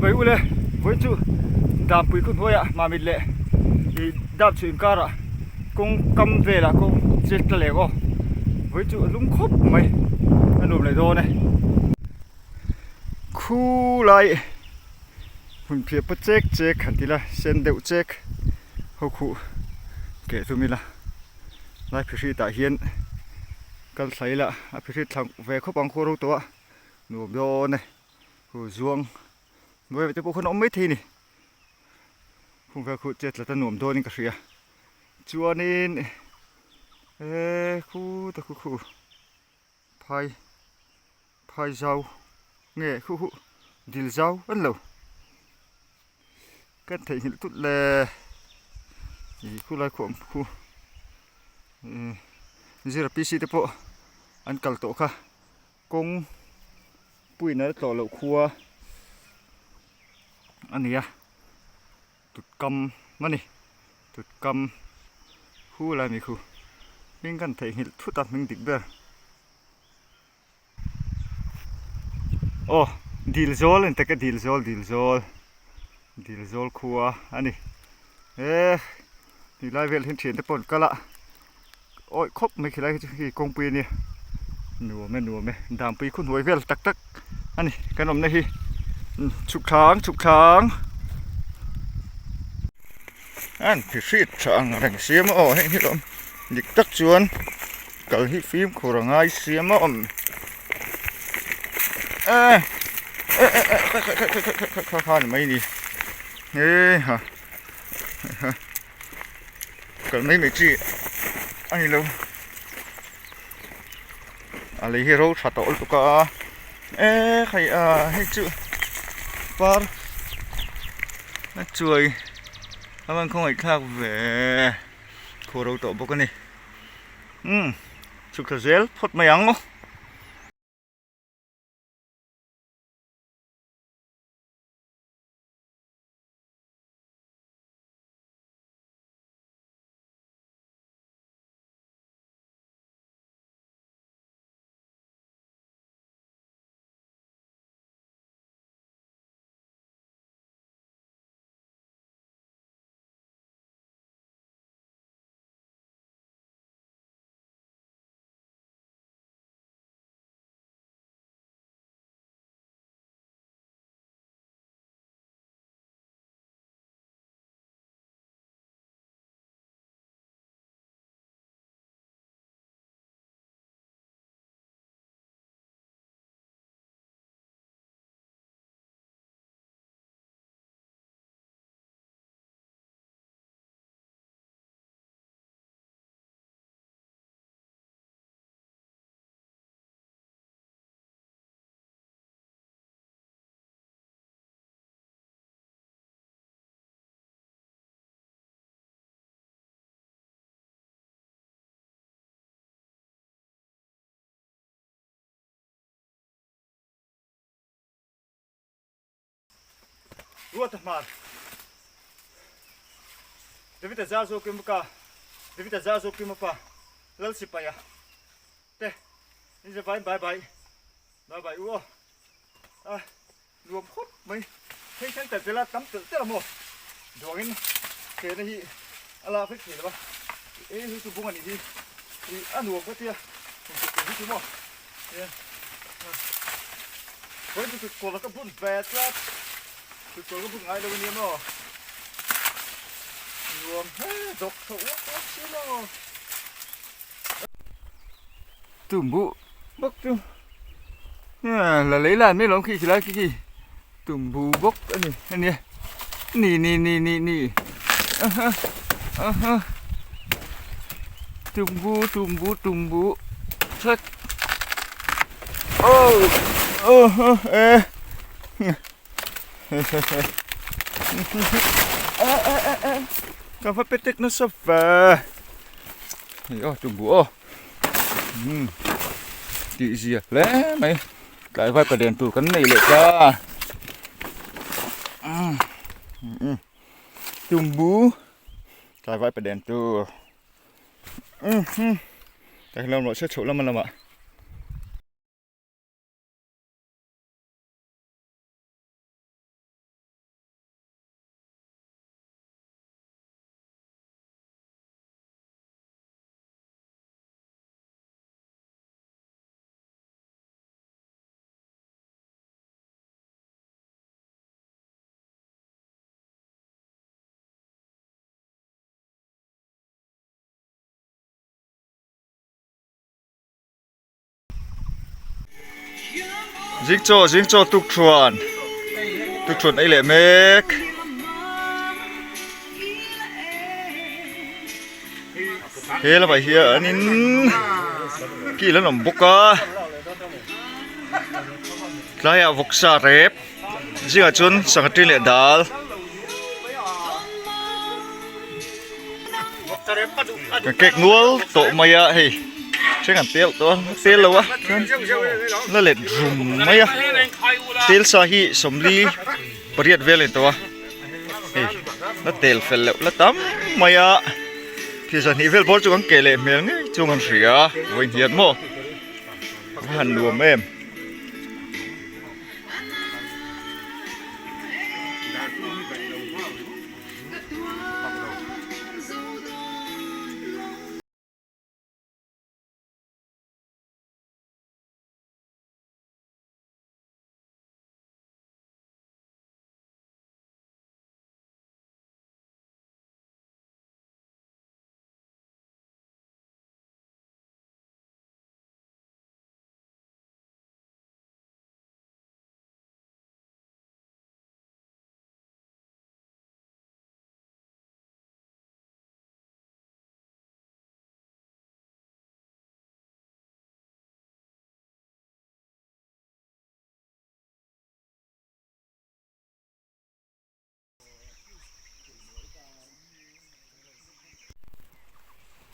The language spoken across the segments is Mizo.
Chibai ule vawiin chu Dampui khu hnuaiah Mamit leh ih dam chhuih inkarah kawng kam velah kawng chet ta leh aw vawiin chu a lum khawp mai a nuam leh dawn e. Khulai hmun phiah paw chek chek han ti la sen deuh chek ho khuh keh tum ila lai phihrit ah hian kal thla ila a phihrit thla ve khawp ang khuar ho tawh a nuam dawn e. Khu zuang hnuai ah te pawh khuan a awm maithei a ni khung vel khu chet tlat a nuam dawnin ka hria chuanin eee khu ta khu khu phai phai zau nge khu khu dil zau an lo kan theihnghilh tut le ih khulai khu awm khu ih zira PC te pawh an kal tawh kha. Kawng puiin a tlawh loh khua a ni a, tut kam a ni, tut kam hu lai mai khu hming kan theihnghilh thut a hming dik ber. Aw dil zawl a ni tak e dil zawl dil zawl dil zawl khua a ni e ti lai vel hian thiante pawh an kal a. Awi khawp mai khilai hi chu hei kawngpui a nia nuam e nuam e dampui khu hnuai vel tak tak a ni kan awmna hi chhuk thlang chhuk thlang an ti hrit tha ang reng siam a aw heng hi lawm dik tak chuan kal hi fimkhur a ngai siam a awm e e e e kha kha kha kha kha kha kha ni mai ni he ha ha. Kal mai mai chi a ni lo a lei hi ro tha tawh lutuk a e khai a hei chu par a chuai a van khawngaih thlak ve khaw ro tawh bawk a ni umm chhuk thla zel phawt mai ang aw. Ruata hmar David a zar zawk em ka David a zar zawk em pa Lal sipai a te in zavain bye bye bye bye u aw a Nuam khawp mai. Hei thleng tel tel a tam telh telh a maw? Duangin chena hi a lak vek thei lo a. Hei hi chu bung a nih hi. Ih a nuam ka tia. Kum khat tur hi chu maw? Nia. Vawiin chu kut kawr ka bun ve tlat. Kut kawr ka bun ngai lo a nia maw? Nuam hle dawk tho uak uak si maw? Tumbu bawk chu la lei lan mai lawm khi khilai khi khi tumbu bawk a ni a nia ni ni ni ni ni aha aha tumbu tumbu tumbu thak oh oh eh ka va pe tek nasa ve Hei aw tumbu aw umm tih zia hle mai tlai vai palian tur kan nei leh ta umm tumbu tlai vai palian tur umm tah hian rawh se chhoh lam lamah. Zing chaw zing chaw tuk thuan tuk thuan ei leh mek. He lamah hianin kil an awm bawk a tlaiah vawksa rep zingah chuan sangha ṭin leh dal. Kan kek nual tawh mai a hei then an tel tawh a tel lo a chuan la let rum mai a tel sa hi sawmli pariat vel a ni tawh a hei la tel fel loh la tam mai a thil zahnih vel bawr chu kan keh leh hmel ngei chu kan hria a vawi hniat maw a han nuam em.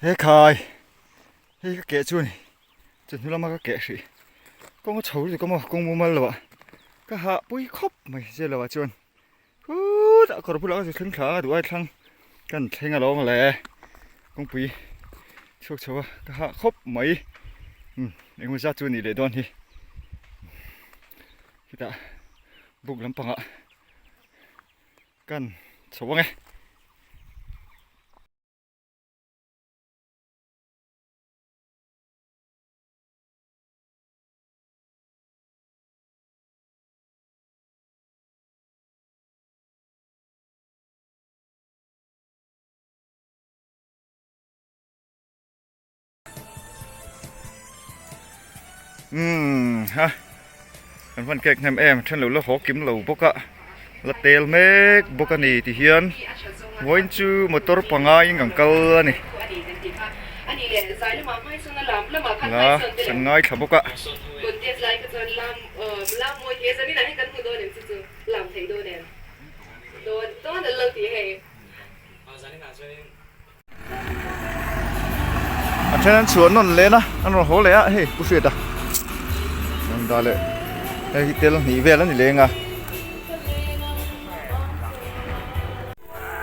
He khai hei ka keh chu a ni chawhnu lama ka keh hrih kawng a chho lutuk a maw kawng mumal lo ah ka hah pui khawp mai zia lo ah chuan Khutah kawr bulah ka zu thleng thla a duh ai thlang kan thleng alawm le kawngpui chhuak chho a ka hah khawp mai umm engemaw zat chu a nih leh dawn hi chutah buk lampangah kan chho ang e. Umm ha kan hman kek hnem em then lo la haw kim lo bawk a la tel mek bawk a ni ti hian vawiin chu motor pangaiin kan kal a ni la kan ngaithla bawk a. A then an chhuah nawn leh na an rawn haw leh a hei pu hriat a rawn dah leh hei hi tel hnih vel a ni leng a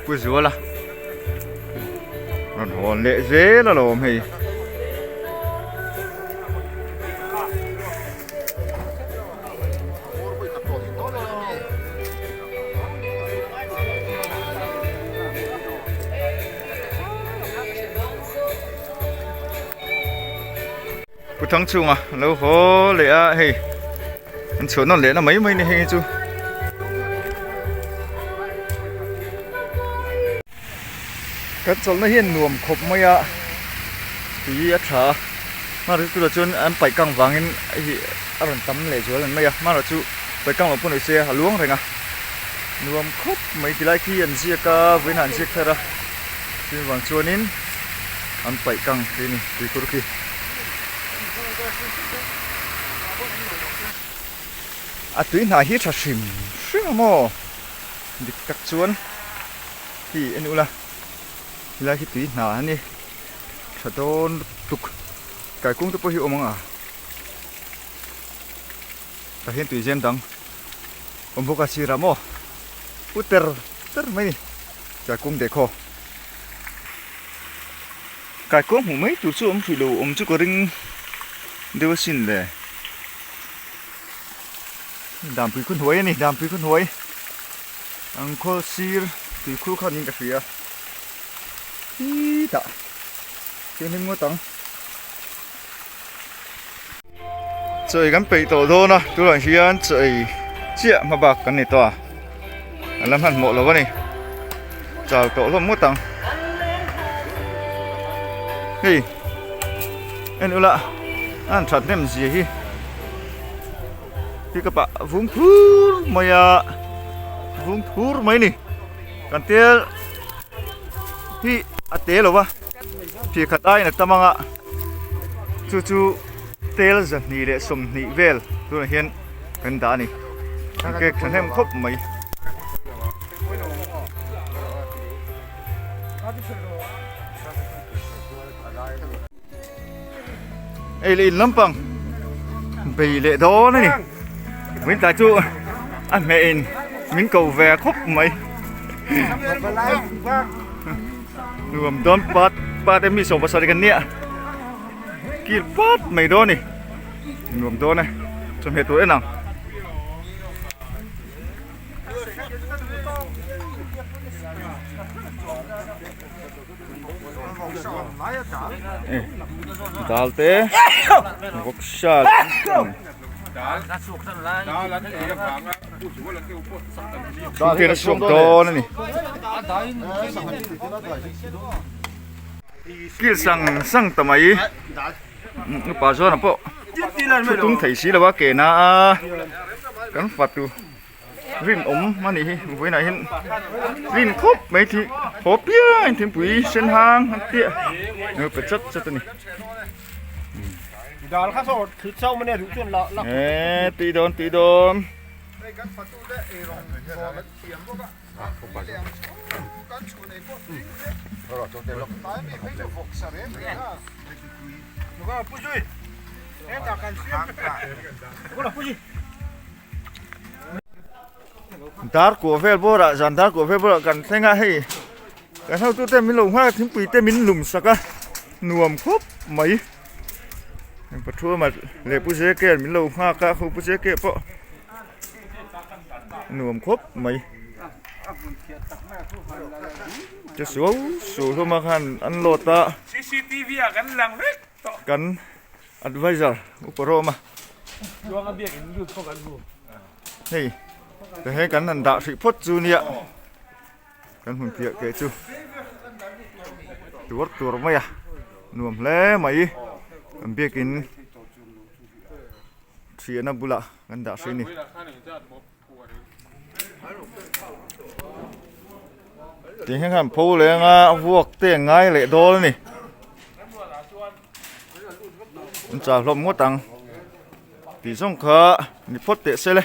pu zuala rawn hawn leh zel alawm hei. Pu thang chhunga a lo haw leh a hei an chhuah nawn leh na mai mai ni hei chu. Kan chawlhna hian nuam khawp mai a tui a tha a hmanraw chu tunah chuan an paih kang vangin hei a rawn tam leh zual an mai a hmanraw chu paih kang loh pawh ni se a luang reng a nuam khawp mai ti lai khi an ziak a vawiinah an ziak thar a chuvang chuanin an paih kang khi a ni tuikhur khi. A tui hna hi tha hrim hrim a maw dik tak chuan. Hi en ula helai hi tui hna a ni tha dawn lutuk kaikung te pawh hi a awm ang a tah hian tui zem dang awm bawk a sirah maw pu ter ter mai a ni kaikung dekhaw kaikung hmuh mai tur chu awm hrih lo awm chu ka ring deuh asin le danpui khu hnuai a ni danpui khu hnuai. Ang khawl sir tui khur khan in ka hria khitah thil hlim ngawt ang. Chaw ei kan peih tawh dawn a tunah hian chaw ei chiah hma bak kan ni tawh a an la hmanhmawh lo a ni chau tawh hlawm ngawt ang hei en ula a han that hnem zia hi. Pickup ah vung thur mai a vung thur mai a ni kan tel hi a te lo va thih khat aiin a tam ang a chu chu tel 220 vel tunah hian kan dah a ni cake thahnem khawp mai. Ei leh in lampang bei leh dawn a ni min tlai chu a hmeh in min ko ve khawp mai nuam dawn pat pat em mi sawm pasarih kan nia kil pat mai dawn a ni nuam dawn e chawhmeh tur en ang. Dal te vawksa thingpui a chhuak dawn a ni kil sang sang ta mai upa zawna pawh thu tung thei si lo a ke na a kan fatu. Rinawm a nih hi vawiinah hian rin khawp mai thi haw piangin thingpui sen hang an tia a pe chat chat a ni eee tui dawn tui dawn. Dar kuah vel bawrah zan dar kuah vel bawrah kan thleng a hei kan hotu te min lo nghak a thingpui te min lum sak a nuam khawp mai pathum a leh pu zk min lo nghak a pu zk pawh nuam khawp mai che suau suau hlawm a khan an load a kan. Advisor upa rawm a hei ti hian kan han dah hrih phawt chu nia kan hmun piah keh chu tuar tur mai a nuam hle mai kan biakin thiana bulah kan dah hrih a ni. Ti hian khan pho leng a vuak te an ngai leh dawn a ni an chah hlawm ngawt ang tih zawng kha ni phawt teh se le.